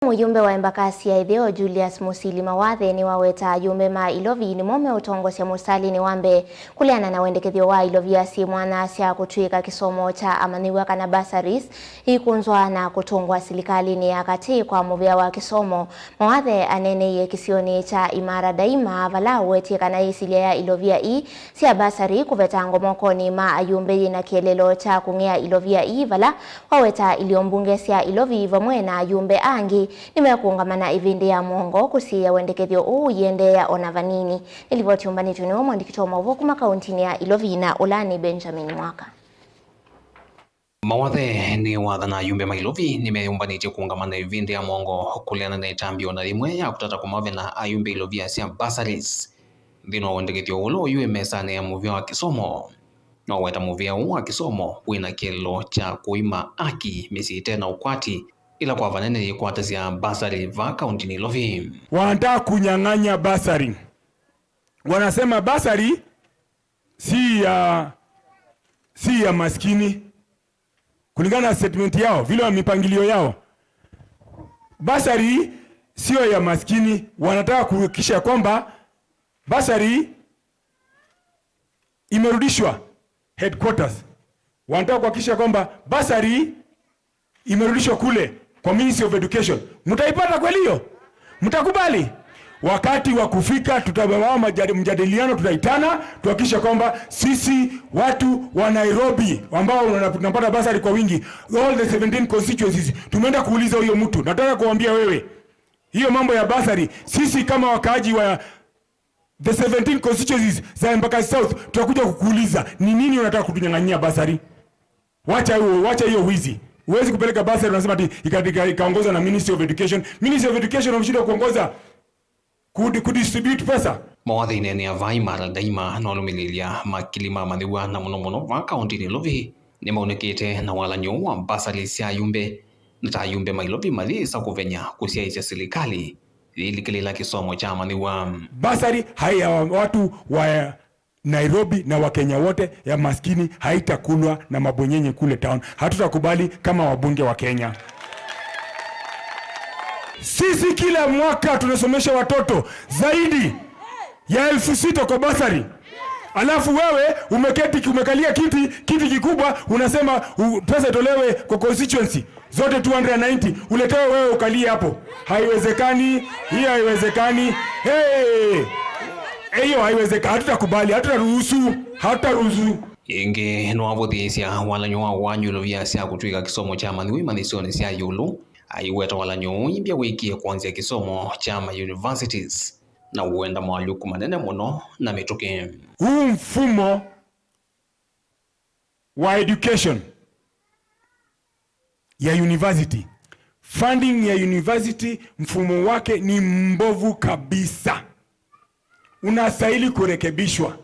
Muyumbe wa Embakasi ya itheo Julius Musili Mawathe ni waweta ayumbe ma Ilovi ni mome utongosya musali ni wambe kuleana na wendekethyo wa Ilovi asi mwana sya kutwika kisomo cha amaniwa kana bursaries ikunzwa na kutungwa silikali ni akati kwa muvea wa kisomo. Mawathe aneneiye kisioni cha Imara Daima vala wetie kana isilia ya Ilovia i sya bursary kuvetango mokoni ma ayumbe yina kielelo cha kung'ea Ilovia i vala waweta iliombunge sya Ilovi vamwe na ayumbe angi nimekuungamana ivindi ya mwongo kusiya wendekethyo uu yendeea ona vanini. Nilivyotiumbanitwe niwe mwandikito wa mauvoo kuma kauntini ya Ilovi na Ulani Benjamin Mwaka. Mawathe ni wathana ayumbe ma Ilovi nimeyumbanitye kuungamana ivindi ya mwongo kuleana na itambio na imwe ya kutata kumave na ayumbe Ilovi sya bursaries nthini wa wendekethyo ula uyue mesani ya muvya wa kisomo no weta muvya uu wa kisomo wina kielelo cha kuima aki misyi ite na ukwati ila kwa vanene ikwata sya bursary va kauntini Ilovi. Wanataka kunyang'anya bursary, wanasema bursary si ya maskini, kulingana na statement yao vile wa mipangilio yao, bursary sio ya maskini. Wanataka kuhakikisha kwamba bursary imerudishwa headquarters. Wanataka kuhakikisha kwamba bursary imerudishwa kule kwa Ministry of Education. Mtaipata kweli hiyo? Mtakubali? Wakati wa kufika tutabawa mjadiliano, tutaitana tuhakikishe kwamba sisi watu wa Nairobi ambao tunapata bursary kwa wingi, all the 17 constituencies, tumeenda kuuliza huyo mtu. Nataka kuambia wewe hiyo mambo ya bursary, sisi kama wakaaji wa the 17 constituencies za Embakasi South tutakuja kukuuliza ni nini unataka kutunyang'anyia bursary. Wacha hiyo, wacha hiyo wizi. Huwezi kupeleka bursary unasema ati ikaongozwa na Ministry of Education. Ministry of Education wameshindwa kuongoza kudistribute pesa. Mawathe inene va Imara Daima no lumililia makili ma mathiwa na muno muno va kauntini Ilovi ni maunikite na walanyo wa bursary sya yumbe na ta yumbe ma Ilovi mathisa kuvenya kusyaisya silikali ilikilila kisomo cha mathiwa. Bursary haya watu wa Nairobi na Wakenya wote ya maskini haitakulwa na mabwenyenye kule town. Hatutakubali kama wabunge wa Kenya. Sisi kila mwaka tunasomesha watoto zaidi ya 6,000 kwa bursary. Alafu wewe umeketi umekalia kiti kikubwa unasema pesa itolewe kwa constituency zote 290 uletewe wewe ukalie hapo. Haiwezekani, hiyo haiwezekani. Hey! Hiyo haiwezekani, hatutakubali, hatutaruhusu, hatutaruhusu. Ingi no avuthiisya walanyo wa wanyulo vya sya kutwika kisomo cha mathiwi mathisoni sya yulu aiweta walanyo imbya wikie kuanzia kisomo cha ma universities na uenda mwalyuku manene muno na mituki. Huu mfumo wa education ya university, funding ya university, mfumo wake ni mbovu kabisa, unastahili kurekebishwa.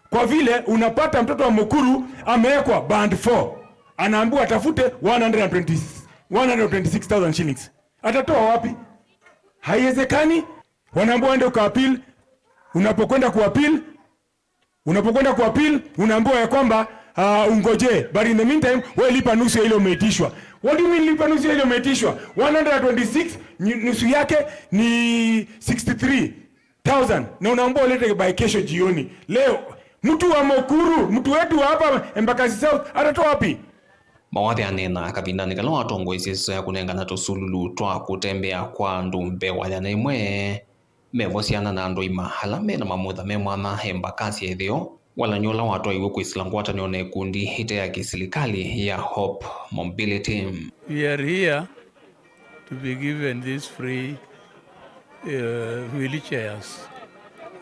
Kwa vile unapata mtoto wa Mukuru amewekwa band 4, anaambiwa atafute 126,000 shillings, atatoa wapi? Haiwezekani. Wanaambiwa ende uka-appeal. Unapokwenda kuappeal unaambiwa ya kwamba ungoje, but in the meantime wewe lipa nusu ya ile umeitishwa. What do you mean lipa nusu ya ile umeitishwa? 126 nusu yake ni 63,000 na unaambiwa ulete by kesho jioni. Leo mtu wa Mukuru, mtu wetu wa hapa Embakasi South atatoa wapi? Mawathe anena kavindani kala watongoesye ya kunengana tusululu twa kutembea kwa andu mbewa imwe mevo syana na andu ima ala mena mamutha me mwana Embakasi ithio walanyo ula watwaiwe kwisila ngwatanio na ikundi ite ya kisilikali ya Hope Mobility. We are here to be given these free wheelchairs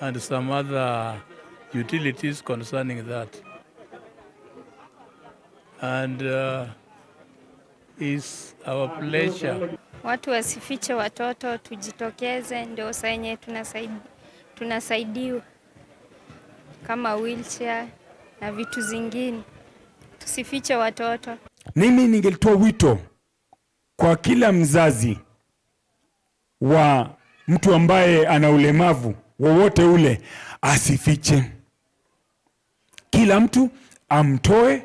and some other utilities concerning that. And it's our pleasure. Watu wasifiche watoto, tujitokeze, ndio saa yenye tunasaidiwa kama wheelchair na vitu zingine, tusifiche watoto. Mimi ningelitoa wito kwa kila mzazi wa mtu ambaye ana ulemavu wowote ule asifiche. Kila mtu amtoe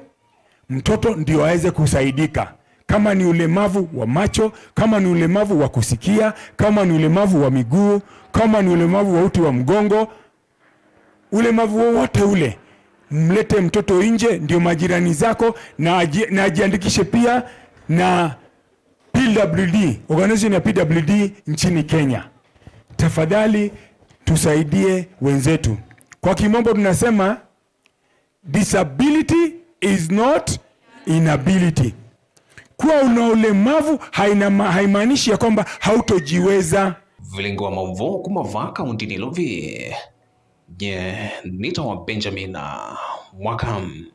mtoto ndio aweze kusaidika. Kama ni ulemavu wa macho, kama ni ulemavu wa kusikia, kama ni ulemavu wa miguu, kama ni ulemavu wa uti wa mgongo, ulemavu wowote ule, mlete mtoto nje, ndio majirani zako, na ajiandikishe pia na PWD, organization ya PWD nchini Kenya. Tafadhali tusaidie wenzetu. Kwa kimombo tunasema disability is not inability. Kuwa una ulemavu haimaanishi ya kwamba hautojiweza. Vilingi wa mauvo kumava kaunti Ilovi nye nita wa Benjamin Mwakam.